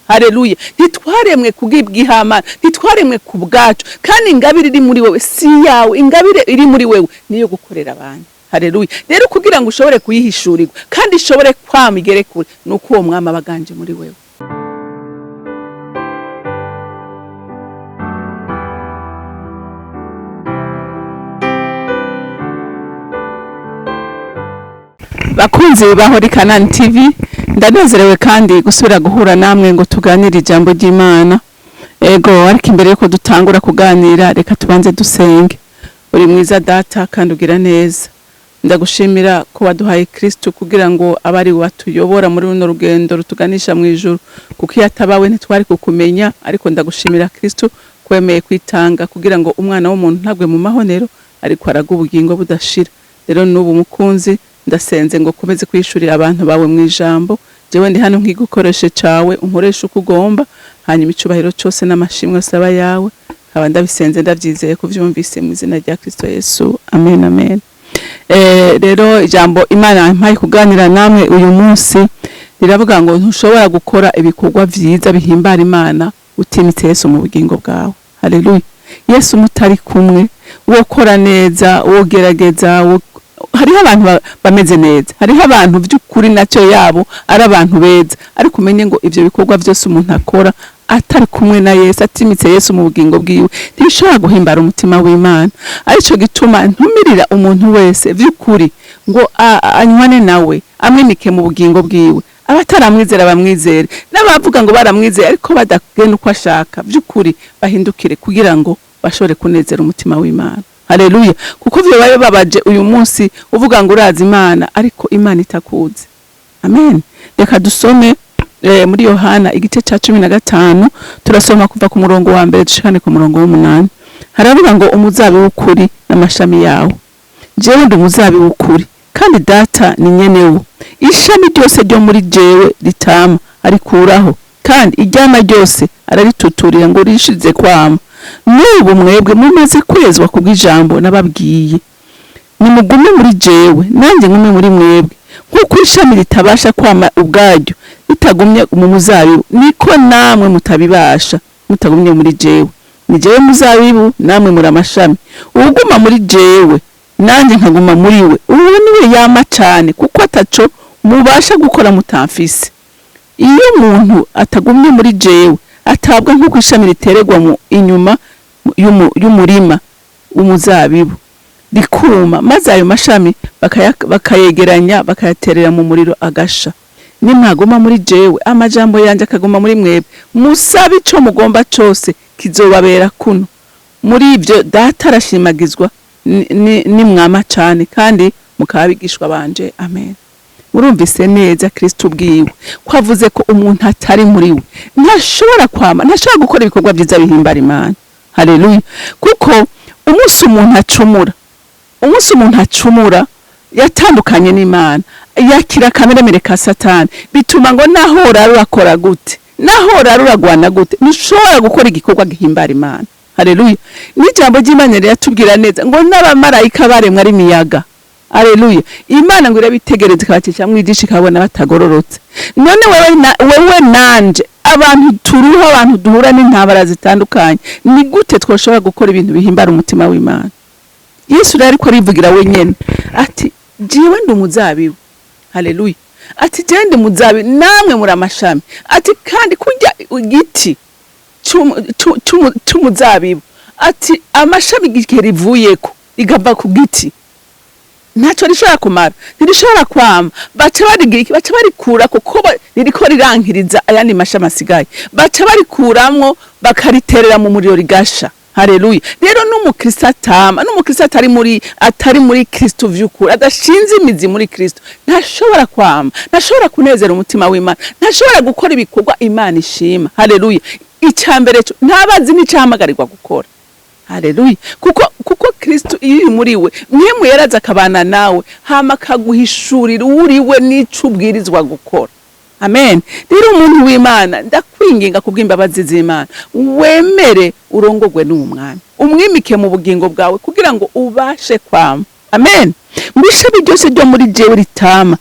Haleluya. Ntitwaremwe kubw'ibw'ihamana, ntitwaremwe ku bwacu, kandi ingabire iri muri wewe si yawe, ingabire iri muri wewe niyo gukorera abandi. Haleluya. Rero kugira ngo ushobore kuyihishurirwa kandi ishobore kwama igere kure, nuko uwo mwami aba aganje muri wewe. Bakunzi ba Holy Canaan TV, ndanezerewe kandi gusubira guhura namwe ngo tuganire ijambo ry'Imana. Ego, ariko imbere yuko dutangura kuganira, reka tubanze dusenge. Uri mwiza Data kandi ugira neza. Ndagushimira ko waduhaye Kristo kugira ngo abe ari we atuyobora muri runo rugendo rutuganisha mu ijuru, kuko iyo atabawe ntitwari kukumenya. Ariko ndagushimira Kristo kwemeye kwitanga kugira ngo umwana w'umuntu ntagwe mu mahonero, ariko araga ubugingo budashira. Rero n'ubu mukunzi, ndasenze ngo ukomeze kwishurira abantu bawe mu ijambo. Jewe ndi hano nk'igikoresho cawe, unkoresha uko ugomba, hanyuma icubahiro cose n'amashimwe asaba yawe. Nkaba ndabisenze ndavyizeye kuvyumvise mu izina rya Kristo Yesu, amen, amen. Rero ijambo Imana yampaye kuganira namwe uyu munsi riravuga ngo ntushobora gukora ibikorwa vyiza bihimbara Imana utimitse Yesu mu bugingo bwawe. Haleluya. Yesu mutari kumwe, wokora neza, wogerageza, hariho abantu bameze neza, hariho abantu by'ukuri nacyo yabo ari abantu beza, ariko umenye ngo ivyo bikorwa byose umuntu akora atari kumwe na Yesu, atimitse Yesu mu bugingo bwiwe, ntibishobora guhimbara umutima w'Imana. Arico gituma ntumirira umuntu wese vy'ukuri ngo anywane nawe, amwimike mu bugingo bwiwe. Abataramwizera bamwizere, n'abavuga ngo baramwizeye ariko badagenda uko ashaka, vy'ukuri bahindukire kugira ngo bashobore kunezera umutima w'Imana. Haleluya. Kuko vyo babaje uyu munsi uvuga ngo urazi Imana ariko Imana itakuzi. Amen. Reka dusome muri Yohana igice ca 15, turasoma kuva ku murongo wa mbere dushikane ku murongo w'umunani. Haravuga ngo umuzabibu w'ukuri n'amashami yawo. Jewe ndi umuzabibu w'ukuri kandi Data ni nyenewo. Ishami ryose ryo muri jewe ritama arikuraho, kandi iryama ryose ararituturira ngo rishize kwama. N'ubu mwebwe mumaze kwezwa kubw'ijambo nababwiye. Nimugume muri jewe nanjye ngume muri mwebwe. Nk'uko ishami ritabasha kwama ubwaryo ritagumye mu muzabibu, niko namwe mutabibasha mutagumye muri jewe. Ni jewe muzabibu, namwe muri amashami. Uwuguma muri jewe nanjye nkaguma muri we, uwo niwe yama cane, kuko ataco mubasha gukora mutamfise. Iyo umuntu atagumye muri jewe atabwa nk'uko ishami riteregwa mu inyuma y'umurima w'umuzabibu rikuma, maze ayo mashami bakayegeranya bakayaterera mu muriro agasha. Nimwaguma muri jewe, amajambo yanje akaguma muri mwebwe, musabe ico mugomba cose kizobabera kuno. Muri ivyo Data arashimagizwa nimwama cane kandi mukaba abigishwa banje. Amen. Murumvise neza Kristo ubwiwe ko avuze ko umuntu atari muri we ntashobora kwama, ntashobora gukora ibikorwa vyiza bihimbara Imana. Haleluya. Kuko umunsi umuntu acumura, umunsi umuntu acumura yatandukanye n'Imana, yakira kameremere ka Satani, bituma ngo naho urakora gute, naho uragwana gute, ntushobora gukora igikorwa gihimbara Imana. Haleluya. N'ijambo ry'Imana riratubwira neza ngo n'abamarayika baremwe ari imiyaga. Haleluya. Imana ngo irabitegereza ikabacisha mwigisha ikabona batagororotse. None wewe nanje, abantu turuha, abantu duhura n'intambara zitandukanye, ni gute twoshobora gukora ibintu bihimbara umutima w'Imana? Yesu rero ariko arivugira wenyene ati jewe ndi umuzabibu. Haleluya. Ati jewe ndi umuzabibu namwe muri amashami. Ati kandi kurya igiti c'umuzabibu, ati amashami igihe rivuyeko rigava ku giti ntacyo rishobora kumara, ntirishobora kwama. Baca barigira iki? Baca barikura kuko ririko rirankiriza ayandi mashami asigaye, baca barikuramwo bakariterera mu muriro rigasha. Haleluya. Rero n'umukristo atama, n'umukristo atari muri Kristo vy'ukuri, adashinze imizi muri Kristo, ntashobora kwama, ntashobora kunezera umutima w'Imana, ntashobora gukora ibikorwa Imana ishima. Haleluya. Icambere cyo ntabazi n'icahamagarirwa gukora. Haleluya. Kuko Kristo iyo uri muri we, mwemu yaraza akabana nawe, hama akaguhishurira uri we n'ico ubwirizwa gukora. Amen. Rero umuntu w'Imana, ndakwinginga kubw'imbabazi z'Imana, wemere urongogwe n'uwo mwami, umwimike mu bugingo bwawe kugira ngo ubashe kwama. Amen. Ngo ishami ryose ryo muri jewe ritama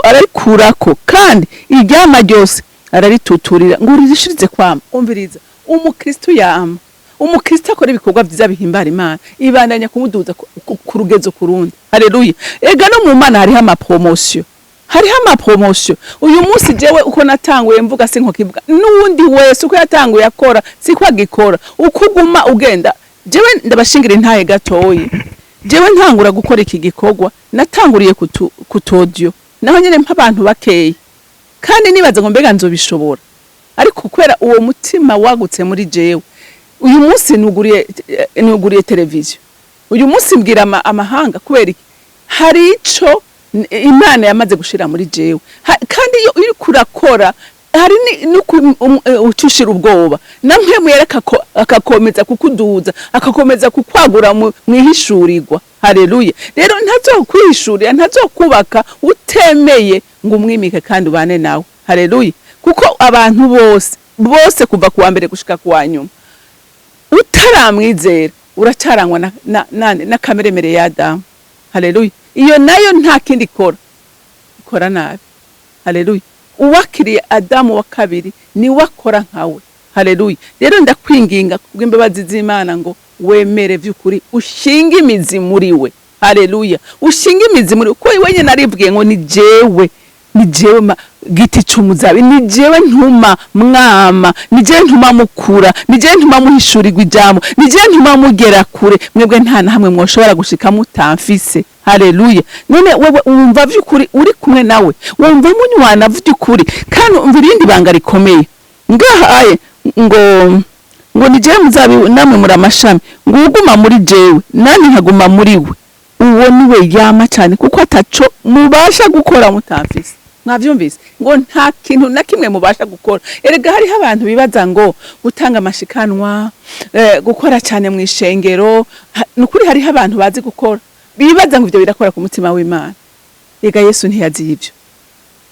ararikurako, kandi iryama ryose Ararituturira ngo ririshirize kwama. Umviriza, umukristo yama, umukristo akora ibikorwa vyiza bihimbara Imana, ibandanya kumuduza ku rugezo kurundi. Haleluya! Ega no mu Mana hariho amapromotion, hariho amapromotion. Uyu munsi jewe uko natanguye mvuga sinko kivuga, n'uwundi wese uko yatanguye akora siko agikora. Uko uguma ugenda, jewe ndabashingira intahe gatoyi. Jewe ntangura gukora iki gikorwa, natanguriye ku audio, naho nyene mp'abantu bakeyi, kandi nibaza ngo mbega nzobishobora? Ariko kubera uwo mutima wagutse muri jewe, uyu munsi nuguriye televiziyo, uyu munsi mbwira amahanga. Kubera iki? Hari ico Imana yamaze gushira muri jewe. Kandi iyo uriko urakora, hari ucushira ubwoba na Mpwemu Yera, akakomeza kukuduza, akakomeza kukwagura mwihishurirwa. Haleluya! Rero ntazokwihishurira, ntazokubaka utemeye ngo umwimike kandi ubane nawe. Haleluya! Kuko abantu bose bose, kuva kuwa mbere gushika kuwa nyuma, utaramwizera uracarangwa na kameremere ya Adamu. Haleluya! Iyo nayo nta kindi ikora, ikora nabi. Haleluya! Uwakiriye Adamu wa kabiri niwe akora nkawe. Haleluya! Rero ndakwinginga kubw'imbabazi z'Imana ngo wemere vy'ukuri ushinge imizi muri we. Haleluya! Ushinge imizi muri we, kuko wenyine aribwiye ngo ni jewe giti c'umuzabi, ni jewe ntuma mwama, ni jewe ntuma mukura, ni jewe ntuma muhishurirwa ijambo, ni jewe ntuma mugera kure. Mwebwe nta na hamwe mwoshobora gushika mutamfise. Haleluya! None wewe wumva vy'ukuri uri kumwe nawe? Wumva munywana vy'ukuri? Kandi umva irindi banga rikomeye ngaha aye, ngo ni jewe muzabibu, namwe muri amashami, ngo uguma muri jewe nani nkaguma muri we, uwo niwe yama cyane, kuko ataco mubasha gukora mutamfise. Mwavyumvise? Ngo nta kintu na kimwe mubasha gukora. Erega hariho abantu bibaza ngo gutanga amashikanwa, gukora cyane mu ishengero, nukuri hariho abantu bazi gukora bibaza ngo ivyo birakora ku mutima w'Imana. Ega Yesu ntiyaziye ivyo.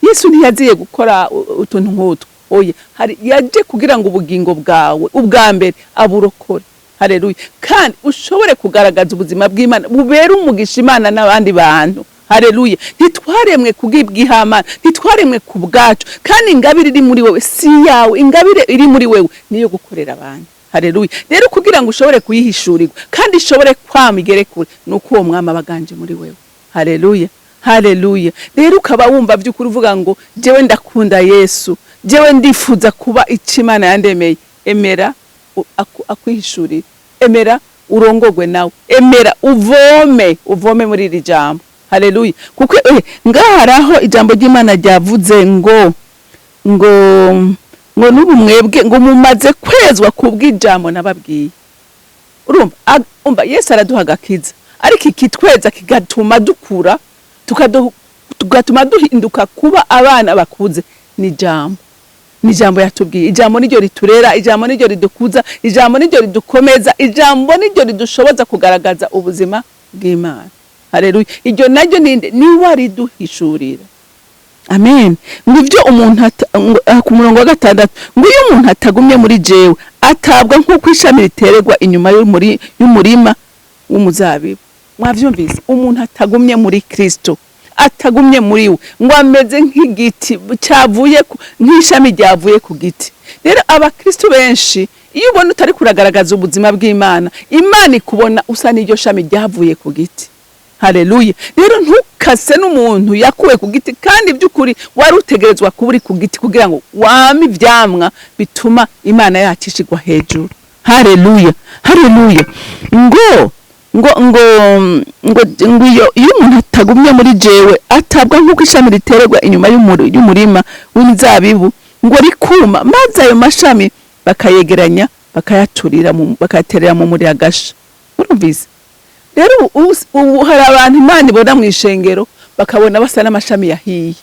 Yesu ntiyaziye gukora utuntu nk'utwo, oya. Hari yaje kugira ngo ubugingo bwawe ubwa mbere aburokore. Haleluya! Kandi ushobore kugaragaza ubuzima bw'Imana, bubere umugisha Imana n'abandi bantu. Haleluya! Ntitwaremwe kubw'ibw'ihamana, ntitwaremwe ku bwacu. Kandi ingabire iri muri wewe si yawe, ingabire iri muri wewe niyo gukorera abandi. Haleluya! Rero kugira ngo ushobore kuyihishurirwa kandi ishobore kwama igere kure, ni uko uwo mwami aba aganje muri wewe. Haleluya, haleluya! Rero ukaba wumva by'ukuri uvuga ngo jewe ndakunda Yesu, jewe ndifuza kuba icyo Imana yandemeye, emera akwihishurire, emera urongogwe nawe, emera uvome muri iri jambo. Haleluya! Kuko ngaha hari aho ijambo ry'Imana ryavuze ngo n'ubu mwebwe ngo mumaze kwezwa kubw'ijambo nababwiye. Urumva, umva, Yesu araduha agakiza, ariko ikitweza kigatuma dukura, tugatuma duhinduka kuba abana bakuze, ni ijambo, ni ijambo yatubwiye. Ijambo niryo riturera, ijambo niryo ridukuza, ijambo niryo ridukomeza, ijambo niryo ridushoboza kugaragaza ubuzima bw'Imana. Haleluya! Iryo naryo ninde? Niwe ariduhishurira. Amen. Ngo ibyo umuntu ngo, ku murongo wa 6, ngo iyo umuntu atagumye muri jewe, atabwa nk'uko ishami ritererwa inyuma y'umurima w'umuzabibu. Mwavyumvise? Umuntu atagumye muri Kristo, atagumye muri we, ngo ameze nk'igiti cyavuye nk'ishami ryavuye ku giti. Rero abakristo benshi, iyo ubona utari kuragaragaza ubuzima bw'Imana, Imana ikubona usa n'iryo shami ryavuye ku giti. Haleluya! Rero ntukase n'umuntu yakuwe ku giti, kandi by'ukuri wari utegerezwa kuba uri ku giti kugira ngo wame ivyamwa bituma Imana yacu ishigwa hejuru. Haleluya, haleluya! Ngo iyo umuntu atagumye muri jewe, atabwa nk'uko ishami ritererwa inyuma y'umurima w'imizabibu, ngo rikuma, maze ayo mashami bakayegeranya, bakayaturira bakayaterera mu muriro agasha. Urumvise? Rero ubu hari abantu Imana ibona mu ishengero, bakabona basa n'amashami yahiye.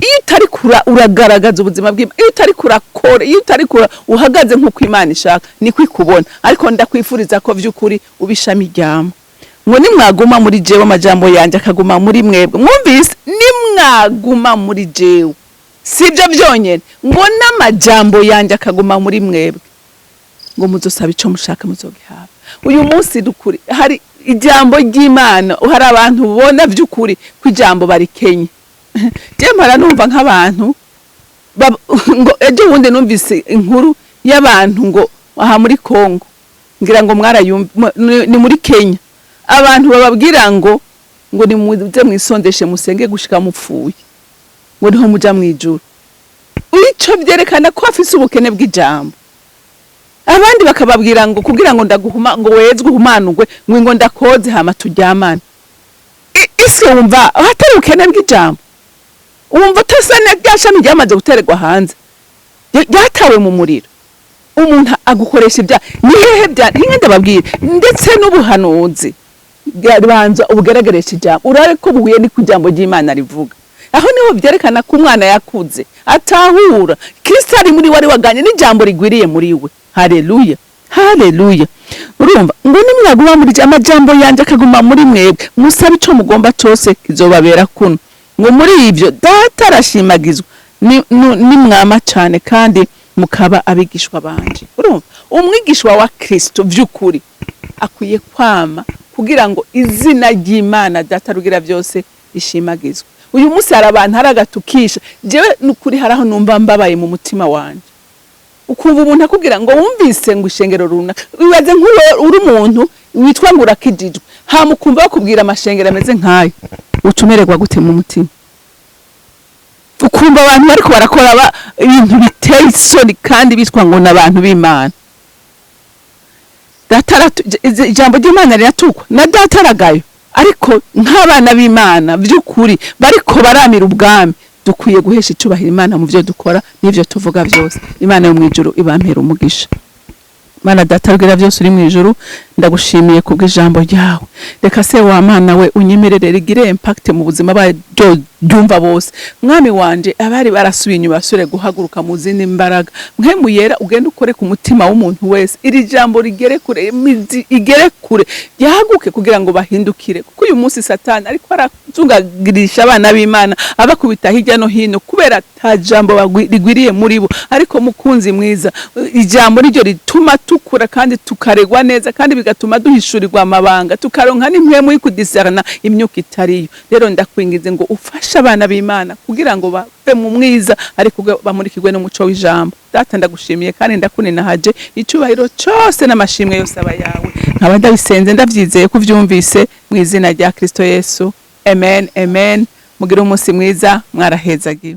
Iyo utari kura uragaragaza ubuzima bw'Imana, iyo utari kurakora, iyo utari kura uhagaze nk'uko Imana ishaka, niko ikubona. Ariko ndakwifuriza ko vy'ukuri uba ishami ryama. Ngo nimwaguma muri jewe, amajambo yanje akaguma muri mwebwe. Mwumvise? Nimwaguma muri jewe, sibyo byonyene, ngo n'amajambo yanje akaguma muri mwebwe, ngo muzosaba ico mushaka muzogihabwa. Uyu munsi dukuri hari ijambo ry'Imana, hari abantu ubona vy'ukuri ko ijambo barikenye. Je mpora numva nk'abantu Ngo ejo bundi numvise inkuru y'abantu ngo aha muri Kongo, ngira ngo mwarayumva, ni muri Kenya, abantu bababwira ngo nimuze mwisondeshe, musenge gushika mupfuye, ngo niho muja mwijuru. Ico vyerekana ko afise ubukene bw'ijambo. Abandi bakababwira ngo kugira ngo ndaguhuma, ngo wezwe, uhumanurwe, ngo ndakoze hama turyamane. Isi wumva hatari ubukene bw'ijambo? Wumva utasa na rya shami ryamaze gutererwa hanze, ryatawe mu muriro? Umuntu agukoresha ibya ni hehe bya ntinge ndababwira, ndetse n'ubuhanuzi banza ubugaragarisha ijambo, urabe ko buhuye n'iko ijambo ry'Imana rivuga. Aho niho byerekana ko umwana yakuze, atahura Kristo ari muri we, ari waganye n'ijambo rigwiriye muri we. Haleluya, haleluya! Urumva ngo nimwaguma muri amajambo yanje akaguma muri mwebwe, musabe ico mugomba cose kizobabera kuno. Ngo muri ivyo Data arashimagizwa, nimwama cane kandi mukaba abigishwa banje. Urumva, umwigishwa wa Kristo vy'ukuri akwiye kwama kugira ngo izina ry'Imana Data rugira byose rishimagizwe. Uyu munsi hari abantu hari agatukisha. Jewe nukuri hari aho numva mbabaye mu mutima wanje, ukumva umuntu akubwira ngo wumvise ngo ishengero runaka. Wibaze nk'uwo uri umuntu witwa ngo urakijijwe, hama ukumva bakubwira amashengero ameze nk'ayo, uca umererwa gute mu mutima? Ukumva abantu bariko barakora ibintu biteye isoni kandi bitwa ngo ni abantu b'Imana. Data ijambo ry'Imana riratukwa na Data aragayo, ariko nk'abana b'Imana by'ukuri bariko baramira ubwami, dukwiye guhesha icubahiro Imana mu byo dukora n'ivyo tuvuga byose. Imana yo mu ijuru ibampera umugisha. Mana Data rugira byose uri mu ijuru, ndagushimiye kubw'ijambo ryawe. Reka se wa Mana we unyemerere rigire impact mu buzima baryo ryumva bose. Mwami wanje, abari barasubiye inyuma basubire guhaguruka mu zindi mbaraga. Mpwemu Yera, ugende ukore ku mutima w'umuntu wese, iri jambo rigere kure, imizi igere kure, ryaguke kugira ngo bahindukire, kuko uyu munsi Satani ariko arazungagirisha abana b'Imana, abakubita hirya no hino kubera ata jambo rigwiriye muri bo. Ariko mukunzi mwiza, ijambo niryo rituma tukura kandi tukaregwa neza, kandi bigatuma duhishurirwa amabanga, tukaronka n'impwemu y'ukudisarana imyuka itariyo. Rero ndakwingize ngo ufashe abana b'Imana kugira ngo bave mu mwiza ariko bamurikirwe n'umuco w'ijambo. Data, ndagushimiye kandi ndakuninahaje. Icyubahiro cyose n'amashimwe yose aba yawe. Nkaba ndabisenze ndabyizeye ko uvyumvise, mu izina rya Kristo Yesu, amen, amen. Mugire umunsi mwiza, mwarahezagiwe.